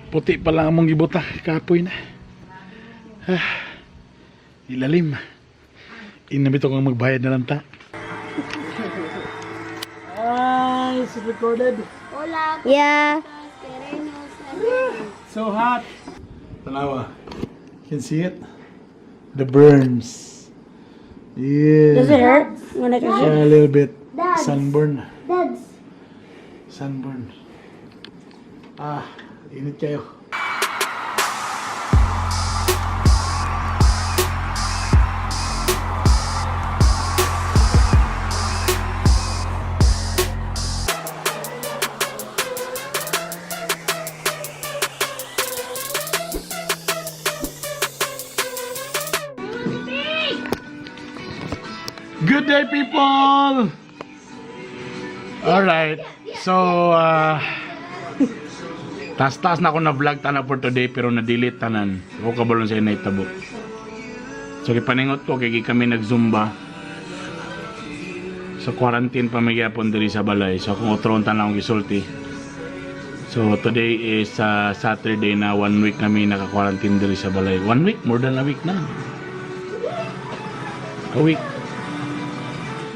Puti pa lang among gibuta, kapoy na. Ah, ilalim. Inabito kong magbayad na lang ta. Ay, is it recorded? Hola, Yeah. queremos saber. So hot. Tanawa. You can see it? The burns. Yeah. Does it hurt when I touch it? Yeah, a little bit. Dads. Sunburn. Dads. Sunburn. Ah, init kayo. Good day, people! Alright. So, taas-taas na ako na vlog tanan for today pero na-delete tanan. Ako kabalon sa inay tabo. So, gipaningot ko kay kami nag-zumba. So, quarantine pa may gyapon diri sa balay. So, akong utron tanan akong gisulti. So, today is Saturday na one week kami naka-quarantine diri sa balay. One week? More than a week na. A week.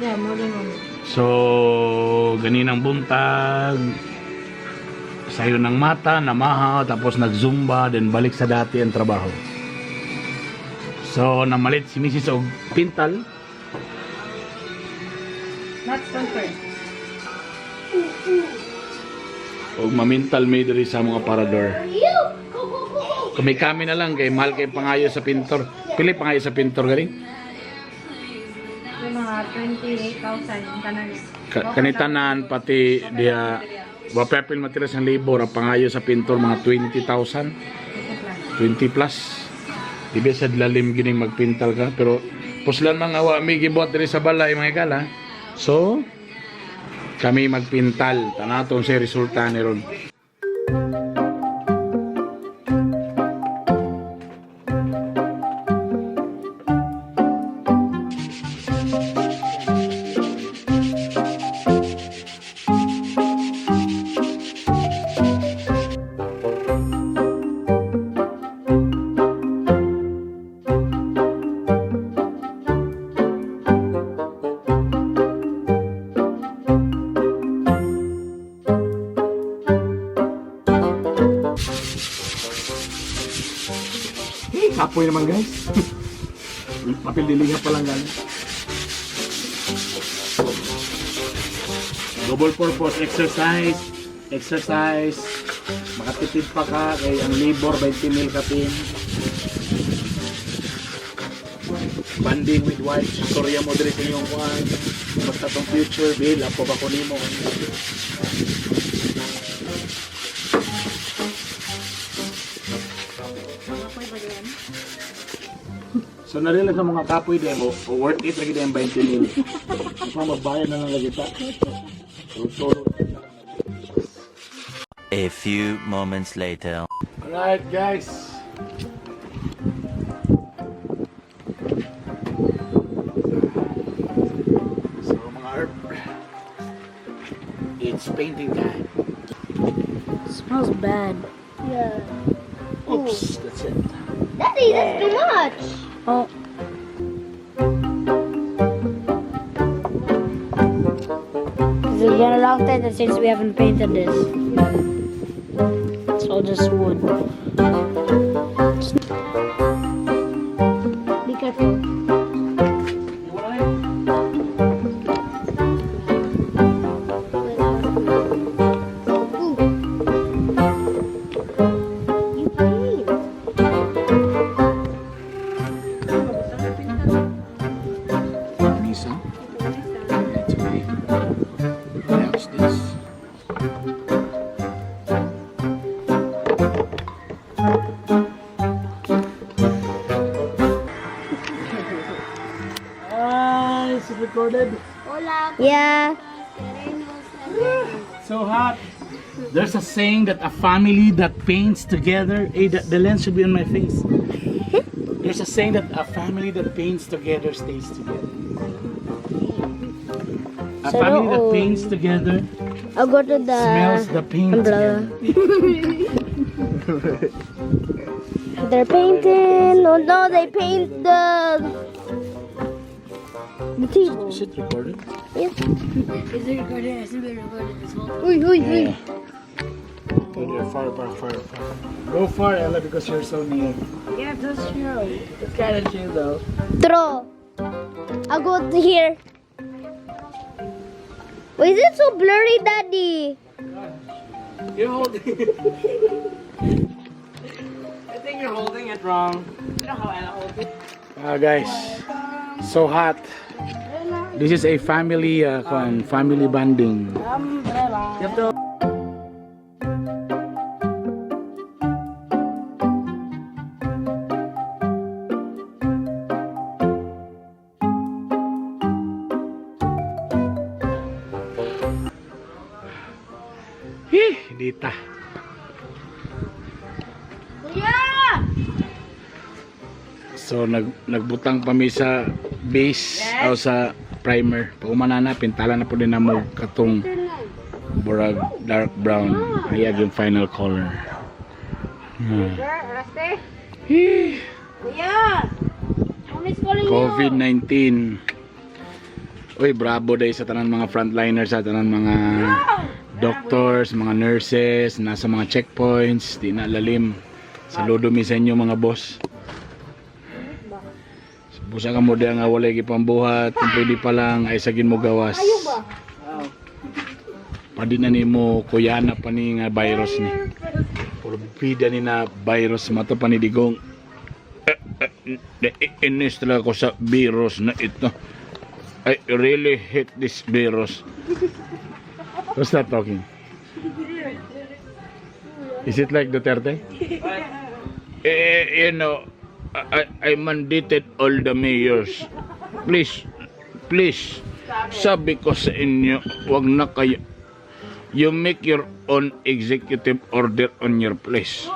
Yeah, more than one. So, ganinang buntag, sayo ng mata, namahaw, tapos nag-zumba, then balik sa dati ang trabaho. So, namalit si Mrs. og pintal. Not sponsored. Og mamintal may diri sa mga parador. You go, go, go, go. Kami-kami na lang kay mahal kay pangayo sa pintor. Pili pangayo sa pintor galing. Yung mga 28,000 tanan. Kanitanan pati diya wa papel matiras ang labor ang pangayo sa pintor mga 20,000. 20 plus. Di ba sa lalim gining magpintal ka pero puslan mga wa mi gibuhat diri sa balay mga kala. So kami magpintal tanaton sa resulta ni ron. Hey, kapoy naman guys. Papel diliha pa lang gani. Double purpose exercise, exercise. Makatipid pa ka kay ang labor 20 mil kapin. Banding with wife, istorya mo diri sa inyong kuan. Basta tong future bill, apo ba ko nimo? So na-realize ng mga kapoy demo, worth it lagi din 20 mil. Mas magbayad na lang lagi ta. Tulog-tulog. A few moments later. Alright guys. So mga herb, it's painting time. Smells bad. Yeah. Oops, that's it. Daddy, that's too much. Oh. It's been a long time since we haven't painted this. It's all just wood. Be careful. You want it? Ooh. You paint. Misa. It's okay. What's this? Ah, is it recorded? Hola, Yeah. queremos saber. So hot. There's a saying that a family that paints together, hey, the lens should be on my face. There's a saying that a family that paints together stays together. A So family that doon. paints together I'll go to the Smells the paint. Umbrella. They're painting. Oh no, they paint the table. Is it recorded? Yes. Is it recorded? Has it been recorded this whole time? Uy, uy, uy. Go there, far, far, far, far. Go far, Ella, because you're so near. Yeah, that's true. It's kind of chill though. Throw. I'll go to here. Why is it so blurry, Daddy? You're holding. I think you're holding it wrong. You know how Ella holds it? Ah, guys, so hot. This is a family family bonding. Umbrella. You have to. Hih, dita. So nagbutang pa mi sa base o sa primer. Pag umana na pintala na po din na mo katong burag dark brown. Ayag yung final color. Hih, Kuya! Mommy's calling you. COVID-19. Uy, bravo day sa tanan mga frontliners, sa tanan mga doctors, mga nurses, nasa mga checkpoints, di na lalim. Saludo mi sa inyo mga boss. Busa ka mo diya nga walay gipambuhat, kung pwede pa lang ay sagin mo gawas. Padi na nimo kuyana pa ni nga virus ni. Puro bida ni na virus mato pa ni digong. Naiinis talaga ko sa virus na ito. I really hate this virus. Who's that talking? Is it like Duterte? Eh, I mandated all the mayors. Please, please, sabi ko sa inyo, wag na kayo. You make your own executive order on your place.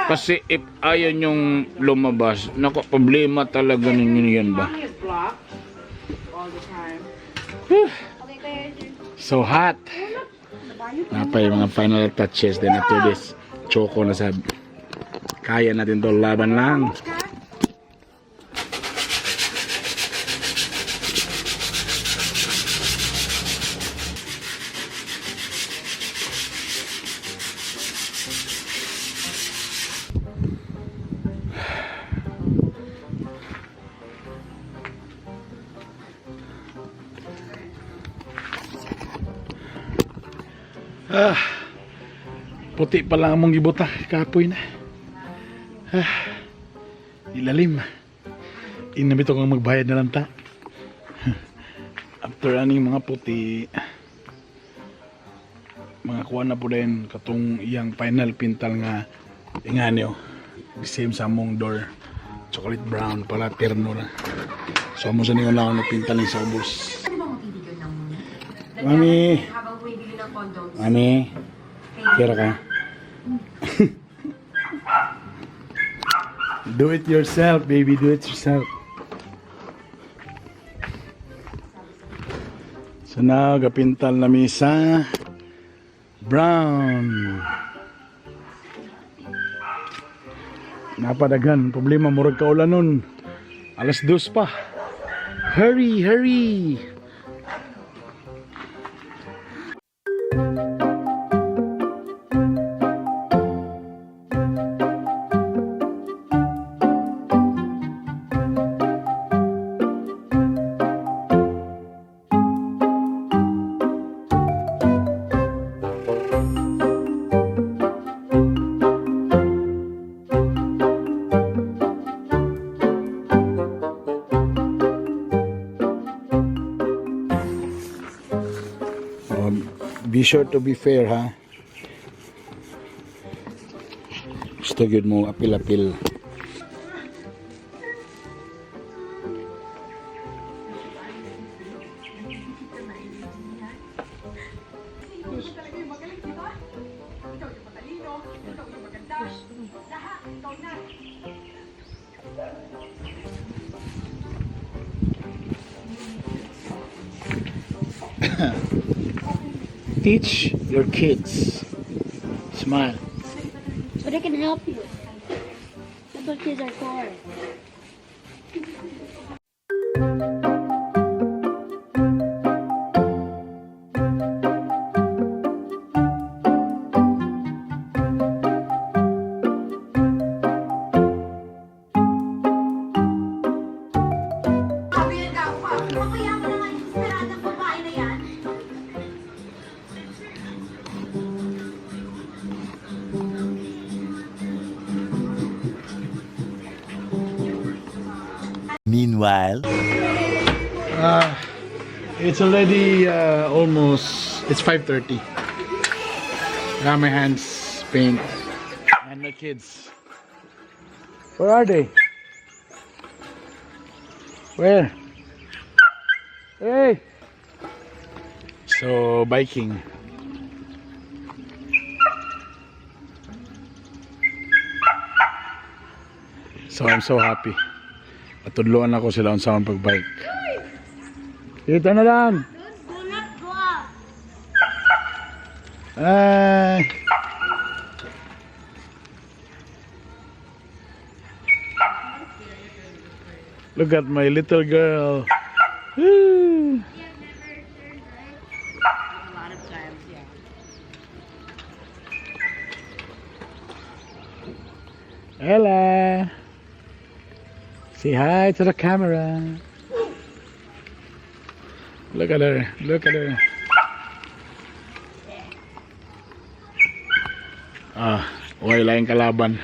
Kasi if ayaw niyong lumabas, nako, problema talaga ninyo yan ba? Mommy is blocked all the time. So hot. Napay mga final touches then after this, choco na sab. Kaya natin to, laban lang. Ah, puti pa lang among gibuta, kapoy na. Ah, ilalim. Inabito kong magbayad na lang ta. After aning mga puti, mga kuha na po din katong iyang final pintal nga inganyo. The same sa among door. Chocolate brown pala, terno na. So amo sa ningon lang ako nagpintal ni sa ubos. Mami! Mami! Kira ka? Do it yourself, baby. Do it yourself. So now, gapintal na mi sa brown. Napadagan. Problema, murag kaulan nun. 2:00 pa. Hurry, hurry! Be sure to be fair, ha? Gusto yun mo, apil-apil. Teach your kids. Smile. So they can help you. That's what kids are for. Pakuya mo naman yung desperadang babae na yan. Meanwhile. It's already almost, it's 5:30. Got my hands paint. And my kids. Where are they? Where? Hey! So, biking. So, I'm so happy. Natudloan ako sila unsa ang pag-bike. Dito na lang. Do not go out. Ay. Look at my little girl. Woo. A lot of times, yeah. Ella. Say hi to the camera. Look at her. Look at her. Ah, wala yung kalaban.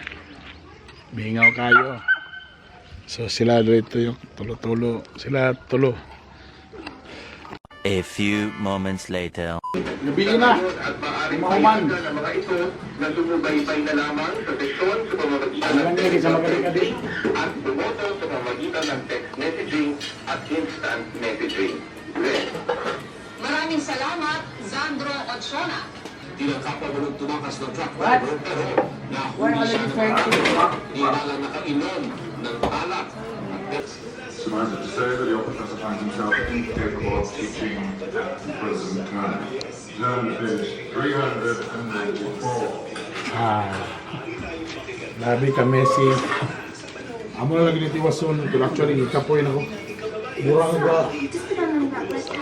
Bingaw kayo. So sila dito yung tulo-tulo. Sila tulo. A few moments later. Gabi na. Mahuman. Na mga ito na sumubaybay na lamang sa sesyon sa pamamagitan ng Walang lagi sa magadi-gadi. at bumoto sa pamamagitan ng text messaging at instant messaging. Red. Maraming salamat, Zandro Otsona. Tila kapwa mo tumakas ng truck driver pero nahuli siya ng maraming truck nila nakainom ng alak. Suffice it to say that your professor finds himself incapable of teaching at the present time. Turn to page 384. Ah. Labi ka Messi. Amo na lagi nitiwason. Pero actually, ikapoy na ko. Mura nga ba?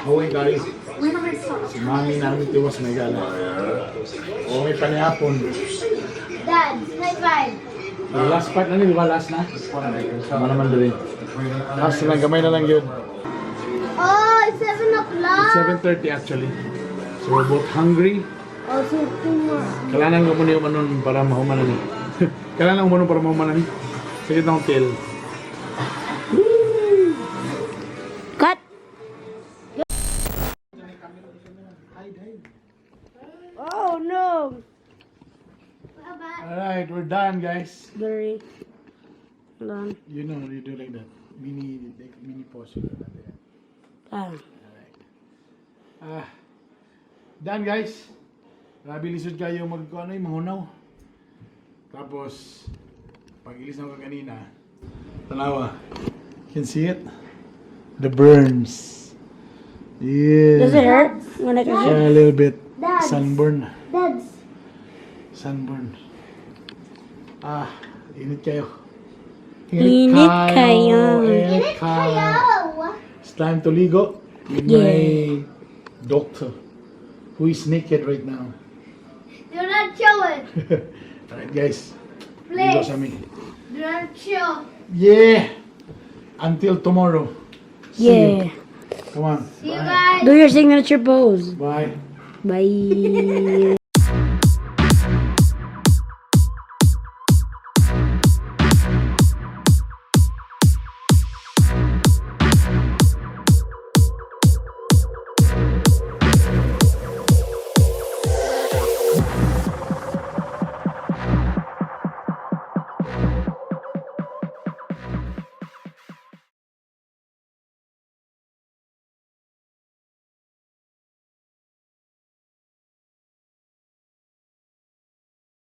Haway guys. Si mami na ang tiwas may gala. Okay pa ni hapon. Dad, high five. The last part na ni, di ba? Last na? Tama naman dali. Last na lang, gamay na lang yun. Oh, it's 7 o'clock. It's 7:30 actually. So we're both hungry. Oh, so two more. Kailangan ko muna yung anon para mahuman na ni. Kailangan ko muna para mahuman na ni. Sige na akong tail. Cut! Oh no! Alright, we're done, guys. Blurry. Hold on. You know, you do like that. Mini, like mini pause. You do that. Ah. Ah, done, guys. Grabe lisod kayo mag ano, yung mahunaw. Tapos, pag ilis na ko kanina, tanawa. You can see it? The burns. Yeah. Does it hurt when I touch it? Yeah, a little bit. Dad. Sunburn. Dad's. Sunburn. Ah, init kayo. Init kayo. Init kayo. Yo! It's time to ligo with my doctor who is naked right now. Do not show it. Alright, guys, ligo Please. sa mi. Do not show. Yeah! Until tomorrow. See you. Yeah. Come on. See you Bye. guys. Do your signature pose. Bye. Bye.